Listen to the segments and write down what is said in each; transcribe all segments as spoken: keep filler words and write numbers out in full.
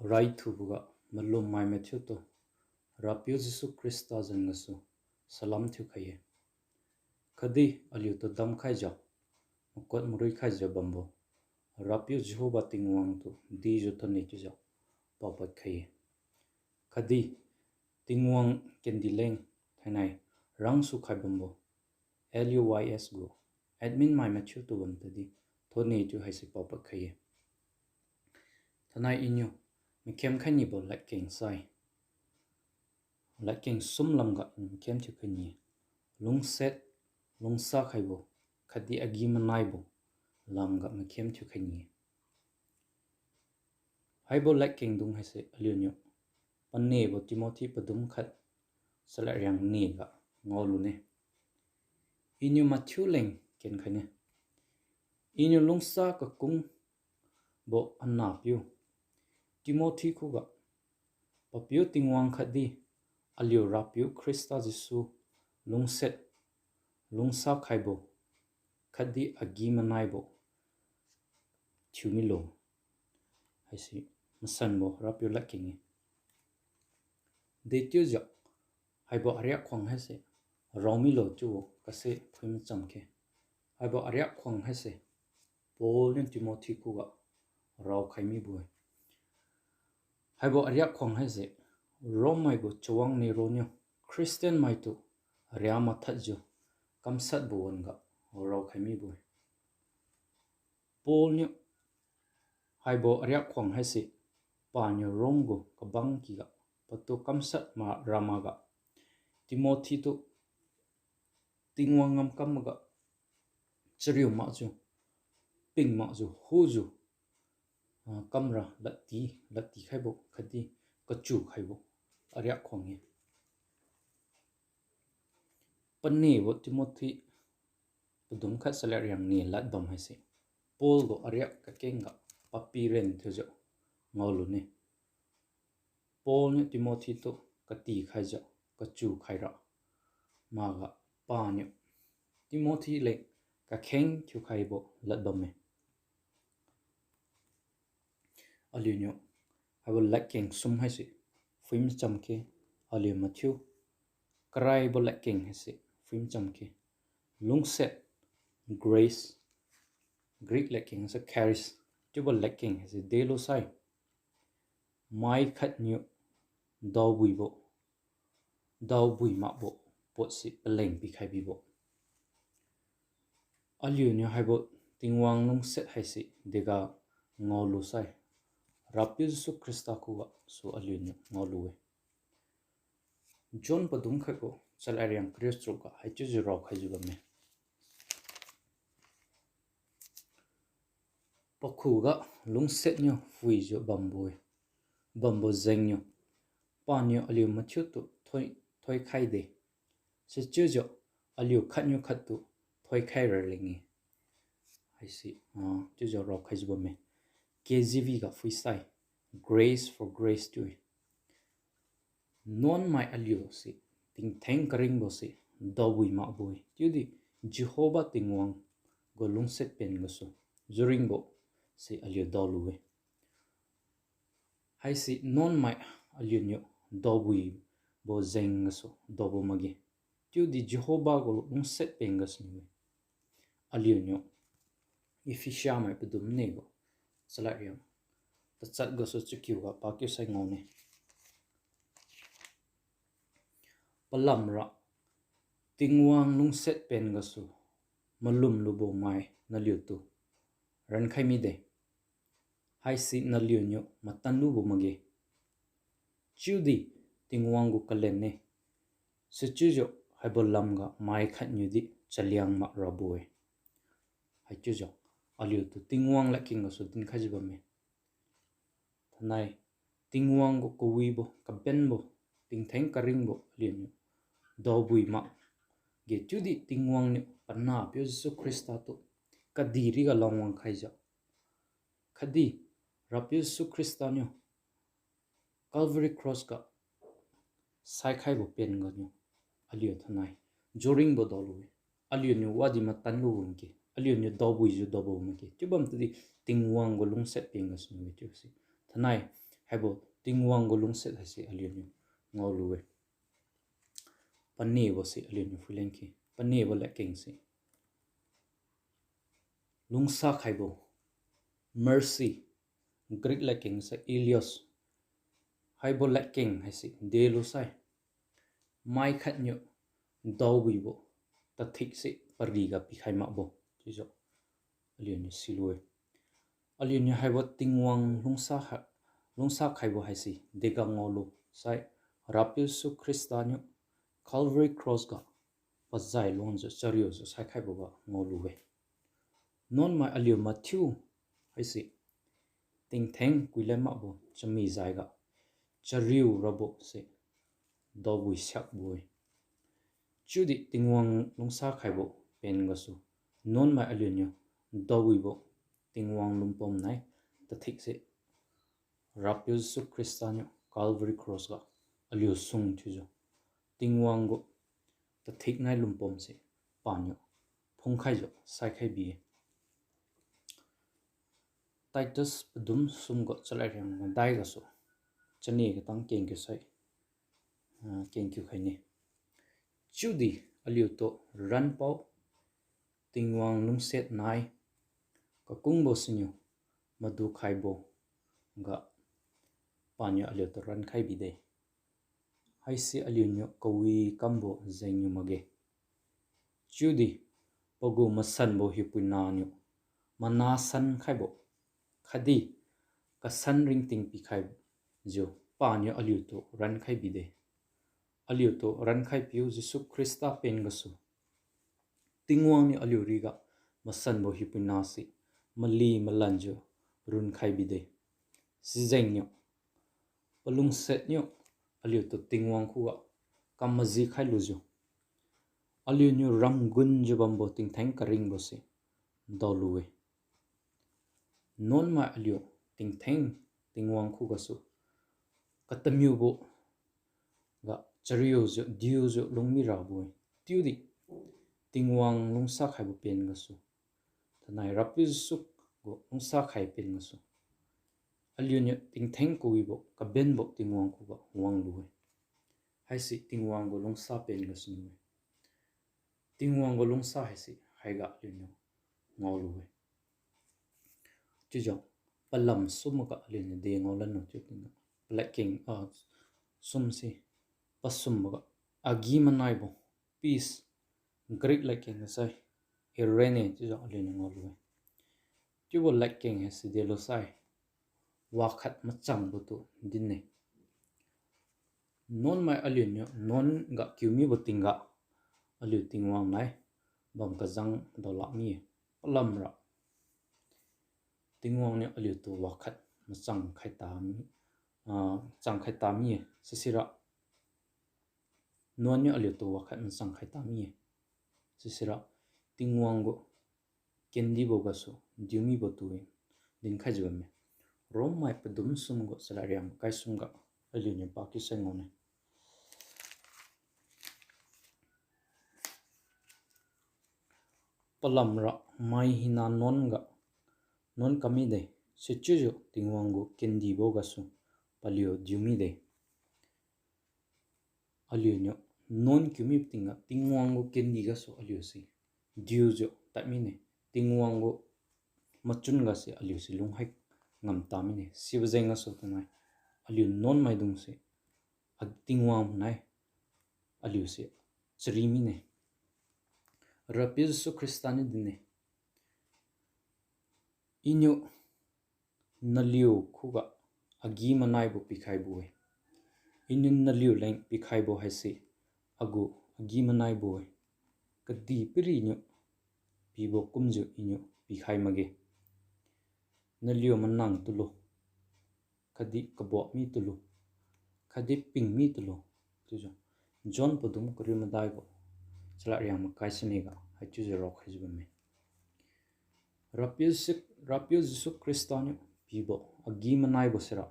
Raithuboga malummai mathiutu Rapiu Jesu Khrista zan gasu salam thiukhai-e. Khatdi aliutu damkhaijiu, makot marui khaijiu bambo Rapiu Jehovah Tingwang tu dijiu thonne chiujiu paopad khai-e. Khatdi Tingwang kendi leng thainai rangsu khai bambo L U Y S gu admin mai mathiutu bam tadi thonne chiu haise paopad khai-e. Thainai iniu makhem khainibo ladkeng sai, ladkeng sum lamga iniu makhem thiukhai ni-e. Lungsiat, lungsa khaibo, khatdi agi-manaibo lamga makhem thiukhai ni-e. Haibo ladkengdung haise aliuniu panebo Timothy padum khat chalad riang niga ngaolune. Iniu mathiu leng kenkhaine. Iniu lungsa kakungbo anahpiu Timothy khuga, Papiu Tingwang khatdi aliu Rapiu Khrista Jesu lungsiat, lungsa khaibo, khatdi agi-manaibo thiumilo. Haise masanbo Rapiu ladkeng-e. Dechiujiu haibo ariak khuang haise raomilo chiubo kase phui macham khe. Haibo ariak khuang haise Paul niu Timothy khuga raokhai mibo-e. Haibo ariak khuang haise Rome mai gu chawang Nero niu Christian maitu ria mathadjiu kamshatbo wan-ga raokhai mibo-e. Paul niu haibo ariak khuang haise paniu Rome gu kabang kyga patu kamshat ma ramaga Timothy tu Tingwang ngamkam maga chariu makjiu, ping makjiu, hujiu, ah, kamra ladti, ladti khaibo khatdi kachu khaibo ariak khuang-e. Panebo Timothy padum khat chalad riang ni ladbam haise Paul gu ariak kakengga papi ren thiujiu ngaolune. Paul niu Timothy tu katikhaijiu kachu khaira maga paniu Timothy leng kakheng thiukhaibo ladbamme. Aliuniu haibo ladkeng sum haise phui macham khe, aliu mathiu karaibo ladkeng haise phui macham khe. Lungsiat, grace, Greek ladkeng se charis, chiubo ladkeng haise delosai, mai khatniu daobuibo, daobui makbo potse paleng pikhai bibo. Aliuniu haibo Tingwang lungsiat haise dega ngaolusai, Rapiu Jesu Khrista khugasu aliuniu ngaolu-e. John padum khat gu chalad riang kariu charukga haichiujiu raokhaijiu bamme. Pakhuga lungsiat niu phuijiu bambo-e, bambo jengniu paniu aliu mathiutu thoi, thoikhaide. Sichiujiu aliu khatniu khattu thoikhai raleng-e. Haise, ah, chiujiu raokhaijiu bamme. K J V ga phuisai, grace for grace chiu-e. Nuanmai aliu se tingtheng karingbose daobui makbo-e, chiudi Jehova Tingwang gu lungsiat pen gasu juringbo se aliu daolu-e. Haise nuanmai aliuniu daobuibo jeng gasu daobo makge, chiudi Jehova gu lungsiat pen gasuniu-e. Aliuniu Ephesia mai padum ne gu chalad riang tachat gasu chakiuga pakiusai ngaone. Palamra Tingwang lungsiat pen gasu malum lubo mai naliutu rankhai mide. Haise naliuniu matan lubo makge, chiudi Tingwang gu kalenne. Sichiujiu haibo lamga mai khatniudi chaliang makrabo-e. Haichiujiu aliutu Tingwang ladkeng gasu dinkhaijiu bamme. Thainai Tingwang gu kawibo, kabenbo, tingtheng karingbo aliuniu daobui makge, chiudi Tingwang niu panahpiu Jesu Khrista tu kadihriga langwang khaijiu, khatdi Rapiu Jesu Khrista niu Calvary Cross ga saikhaibo pen ganiu aliu thainai juringbo daolu-e. Aliuniu wadi matan lubo makge, aliuniu daobuijiu daobo makge, chiubam tudi Tingwang gu lungsiat pen gasuniu-e chiuse. Thainai Haibo Tingwang gu lungsiat haise aliuniu ngaolu-e. Panebo se aliuniu phuilen khe. Panebo ladkeng se lungsa khaibo, mercy, Greek ladkeng sai eleos. Haibo ladkeng haise delosai, mai khatniu daowibo tathik se pariga pikhai makbo chiujiu aliuniu silu-e. Aliuniu haibo Tingwang lungsa ha-, lungsa khaibo haise dega ngaolu sai, Rapiu Jesu Khrista niu Calvary Cross ga pazai luangjiu chariujiu saikhaibo ga ngaolu-e. Nuanmai aliu mathiu haise tingtheng kuilen makbo chami jaiga chariu rabo se daowi siakbo-e. Chiudi Tingwang lungsa khaibo pen gasu nuanmai aliuniu daowibo Tingwang lungpom nai tathik se Rapiu Jesu Khrista niu Calvary Cross ga aliu sung thiujiu Tingwang gu tathik nai lungpom se paniu phungkhaijiu saikhai bi-e. Titus padum sum gu chalad riang madai gasu chani katang kengkiu sai, ah, kengkiu khaine. Chiudi aliutu ranpao Tingwang lungsiat nai kakungbo siniu madu khaibo ga paniu aliutu rankhai bide. Haise aliuniu kawi kambo jengniu makge. Chiudi pagu masanbo hiupuina niu mana san khaibo khatdi kasan ringting pikhaijiu paniu aliutu rankhai bide. Aliutu rankhaipiu Jesu Khrista pen gasu Tingwang niu aliu riga masanbo hiupuina se mali malanjiu runkhai bide. Sijengniu palungsiat niu aliutu Tingwang khuga kam maji khailujiu aliuniu ramgunjiu bambo tingtheng karingbo se daolu-e. Nuanmai aliu tingtheng Tingwang khugasu katamiubo ga chariujiu diujiu lungmi rabo-e. Chiudi Tingwang lungsa khaibo pen gasu, thainai Rapiu Jesu gu lungsa khai pen gasu aliuniu tingtheng kawibo kabenbo Tingwang khuga wanglu-e. Haise Tingwang gu lungsa pen gasuniu-e. Tingwang gu lungsa haise haiga aliuniu ngaolu-e. Chiujiu palam sumga aliuniu de ngaolan no chiu tingga, paladkeng, ah, sumse pasumboga agi-manaibo, peace, Greek ladkeng sai eirene chiujiu aliuniu ngaolu-e. Chiubo ladkeng haise delosai wakhat machangbotu din-e. Nuanmai aliuniu nuan ga kiumibo tingga aliu Tingwang nai bam kazang daolak mi-e. Palamra Tingwang niu aliutu wakhat machang khaita mi, ah, chang khaita mi-e. Sisira nuan niu aliutu wakhat machang khaita mi-e. Sisira Tingwang gu kendibo gasu diumibo tu-e dinkhaijiu bamme. Rommai padum sum gu chalad riang makai sumga aliuniu pakiu sai ngaone. Palamra mai hina nuan ga nuan kam mide, sichiujiu Tingwang gu kendibo gasu paliu diu mide. Aliuniu nuan kiumi tingga Tingwang gu kendi gasu aliuse diujiu tad mine. Tingwang gu machun gase aliuse lunghai ngamta mine. Sibo jeng gasu tanai aliu nuan maidungse, a, Tingwang nai aliuse chari mine. Rapiu Jesu Khrista niu dinne, Iniu naliu khuga agi-manaibo pikhaibo-e. Iniu naliu leng pikhaibo haise agu agi-manaibo-e. Kadihpiri niu pibo kumjiu Iniu pikhai makge. Naliu manang tulo, khatdi kabok mi tulo, khatdi ping mi tulo, chiujiu John padum kariu madaibo chalad riang makai siniga haichiujiu raokhaijiu bamme. Rapiu Jesu, Rapiu Jesu Khrista niu pibo agi-manaibo sira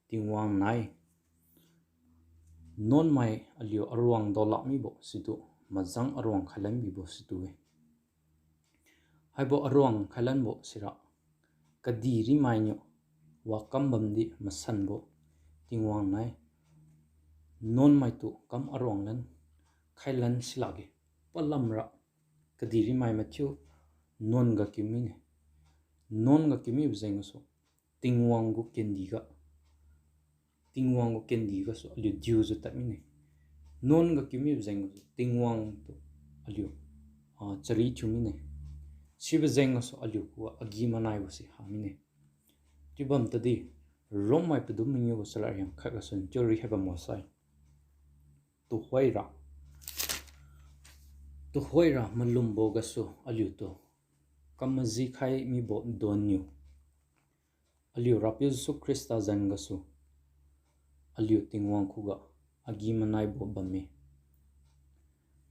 Tingwang nai nuan mai aliu aruang daolak mibo situ majang aruang khailan bibo situ-e. Haibo aruang khailanbo sira kadihpiri mainiu wakam bamdi masanbo Tingwang nai nuan maitu kam aruang lan, khailan silakge. Palamra kadihpiri mai mathiu nuan ga kiu mine. Nuan ga kiu mibo jeng gasu Tingwang gu kendi ga, Tingwang gu kendi gasu aliu diujiu tad mine. Nuan ga kiu mibo jeng gasu Tingwang tu aliu, ah, chari thiu mine. Sibo jeng gasu aliu khuga agi-manaibo si ha mine. Chiu bam tadi, Rome mai padum mangiu gu chalad riang khat gasu chiu ri hai bam wasai, tuhoira, tuhoira malumbo gasu aliutu kam majikhai mibo donniu, aliu Rapiu Jesu Khrista zan gasu aliu Tingwang khuga agi-manaibo bamme.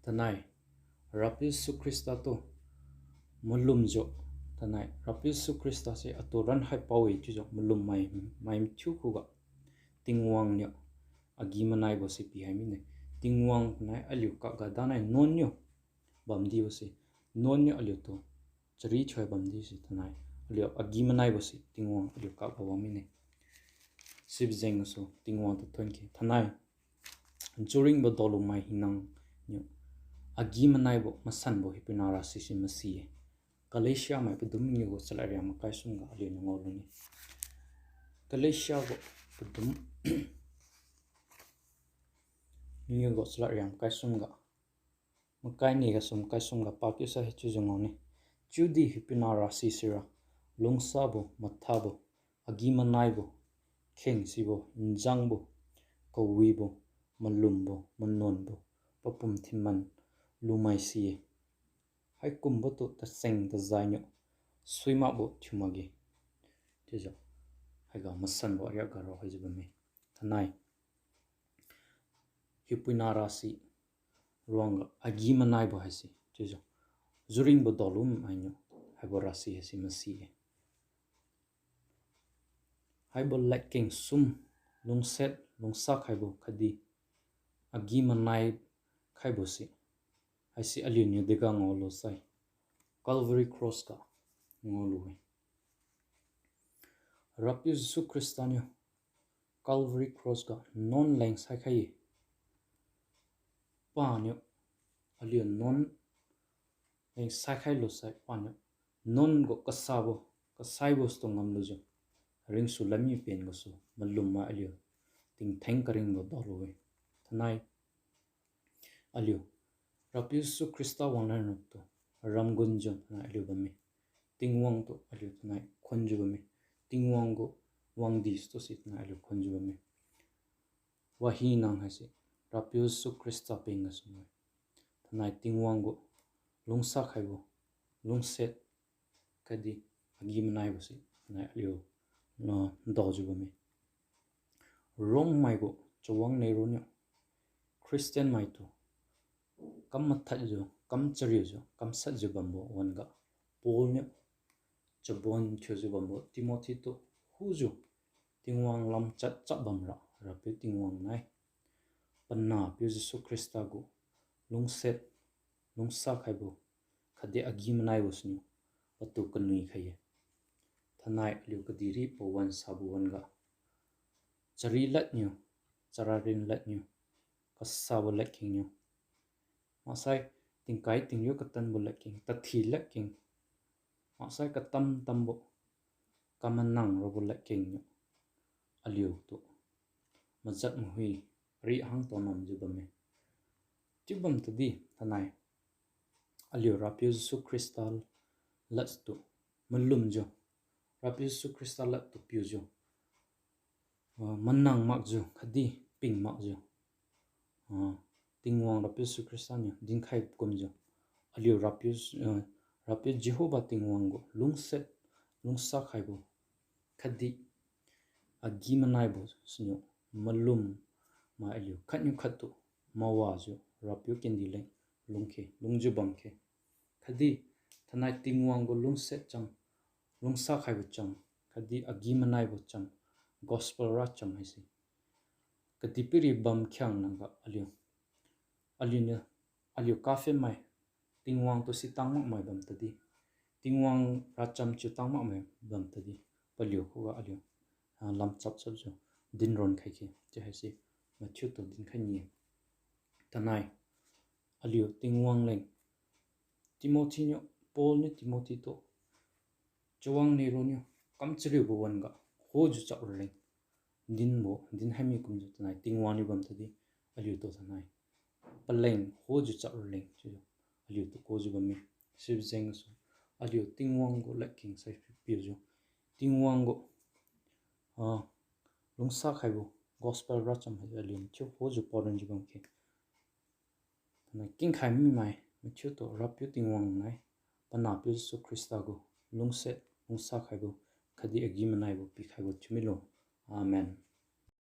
Tanai Rapiu Jesu Khrista tu malumjiu, tanai Rapiu Jesu Khrista se atu rankhai pao-e chiujiu malum mai, mai mathiu khuga Tingwang niu agi-manaibo si pihai mine. Tingwang nai aliu kakga danai nuan niu bamdibo se, nuan niu aliutu chari thiu bamdi se, tanai aliu agi-manaibo se Tingwang aliu kakga wang mine. Sibo jeng gasu Tingwang tu thonke. Tanai nchuringbo daolumai hinaniu agi-manaibo masanbo hiupuina rasi se masi-e. Galatia mai padum mangiu gu chalad riang makai sumga aliuniu ngao lune. Galatia gu padum mangiu gu chalad riang makai sumga, makai ni gasu makai sumga pakiu sai chiujiu ngaone. Chiudi hiupuina rasi sira lungsabo, mathabo, agi-manaibo, khengsibo, njangbo, kawibo, malumbo, manuanbo, papum thinman lumai si-e. Haikumbotu taseng tazainiu suimakbo thiu makge. Chiujiu haiga masanbo ariakga raokhaijiu bamme. Tanai hiupuina rasi ruangga agi-manaibo haise chiujiu nchuringbo daolum mainiu haibo rasi haise masi-e. Haibo ladkeng sum, lungsiat lungsa khaibo khatdi agi-manai khaibo se, haise aliuniu dega ngaolu sai Calvary Cross ga ngaolu-e. Rapiu Jesu Khrista niu Calvary Cross ga nuan leng saikhai-e. Paniu aliu nuan leng saikhai lusai paniu nuan gu kasabo, kasaibo situ ngamlujiu ringsu lammi pen gasu malummai aliu tingtheng karingbo daolu-e. Thanai aliu Rapiu Jesu Khrista wanglan ratu ramgunjiu thanai aliu bamme. Tingwang tu aliu thanai khunjiu bamme. Tingwang gu wangdi situ si thanai aliu khunjiu bamme. Wahi nang haise Rapiu Jesu Khrista peng gasu-e. Thanai Tingwang gu lungsa khaibo, lungsiat khatdi agi-manaibo se thanai aliu, ah, daojiu bamme. Rongmai gu chawang Nero niu Christian maitu kam mathadjiu, kam chariujiu, kam satjiu bambo wan-ga Paul niu chabon thiujiu bambo Timothy tu khujiu Tingwang lamchat chap bamra Rapiu Tingwang nai Panahpiu Jesu Khrista gu lungsiat, lungsa khaibo khatdi agi-manaibo siniu patu kanui khai-e. Thanai aliu kadihpiri pawan sabo wan-ga chari ladniu, chararin ladniu, kasabo ladkengniu, maksai tingkai tingriu katanbo ladkeng, tathi ladkeng, maksai katam tambo kamanang rabo ladkengniu aliutu majat mahui ri hang tao namjiu bamme. Chiu bam tadi thanai aliu Rapiu Jesu Khrista ladtu malumjiu, Rapiu Jesu Khrista ladtu piujiu, ah, manang makjiu khatdi ping makjiu, ah, Tingwang Rapiu Jesu Khrista niu dinkhai kumjiu, aliu Rapiu, ah, Rapiu Jehovah Tingwang gu lungsiat, lungsa khaibo khatdi agi-manaibo siniu malum mai aliu khatniu khattu mawajiu Rapiu kendi leng lungkhe, lungjiu bamkhe. Khatdi thanai Tingwang gu lungsiat cham, lungsa khaibo cham, khatdi agi-manaibo cham, gospel racham haise kadihpiri bamkhiangna ga aliu, aliuniu, aliu kaphenmai, Tingwang tu sitang makmai bam tadi, Tingwang racham chiutang makmai bam tadi, paliu khuga aliu ah, lamchap chapjiu dinron khaikhe chiu haise mathiutu dinkhai ni-e. Tanai aliu Tingwang leng Timothy niu, Paul niu Timothy tu chawang nero niu kamchariubo wan-ga khujiu chap raleng dinbo dinhaimi kumjiu tanai Tingwang niu bam tadi aliutu tanai paleng khujiu chap raleng chiujiu aliutu kujiu bamme. Sibojeng gasu aliu Tingwang gu ladkeng saipiujiu Tingwang gu, ah, lungsa khaibo gospel racham haise aliu mathiu khujiu paolenjiu bamkhe. Tanai kingkhai mimai mathiutu Rapiu Tingwang nai, Panahpiu Jesu Khrista gu lungsiat lungsa khaibo khatdi agi-manaibo pikhaibo thiumilo. Amen.